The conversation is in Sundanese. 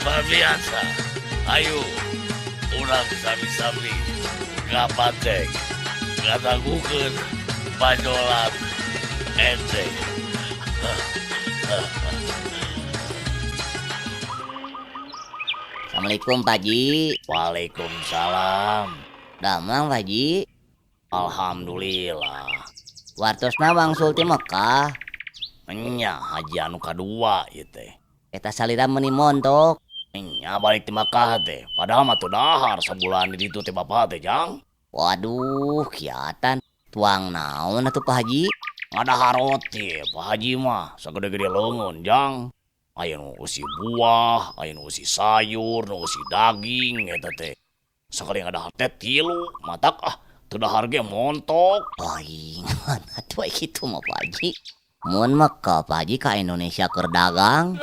Luar biasa. Ayo, urang sami-sami ngapacek, ngadangukeun bajolan ente. Assalamualaikum, Pak Haji. Waalaikumsalam. Damang, Pak Haji? Alhamdulillah. Wartosna wangsul ti Mekah? Enya, haji anu kadua ieu teh. Eta salira meuni montok. Enya, balik ti Mekah teh. Padahal mah teu dahar sabulan di ditu teh bapak teh, Jang. Waduh, kiatan. Tuang naon atuh, Pak Haji? Ngadahar roti, Pak Haji mah sagede-gede leungeun, Jang. Aya nu eusi buah, aya nu eusi sayur, nu eusi daging eta teh. Sakali ngadahar teh tilu, matak ah teu dahar ge montok. Aing, atuh kitu mah, Pak Haji. Mun Mekah, Pak Haji, ka Indonesia keur dagang.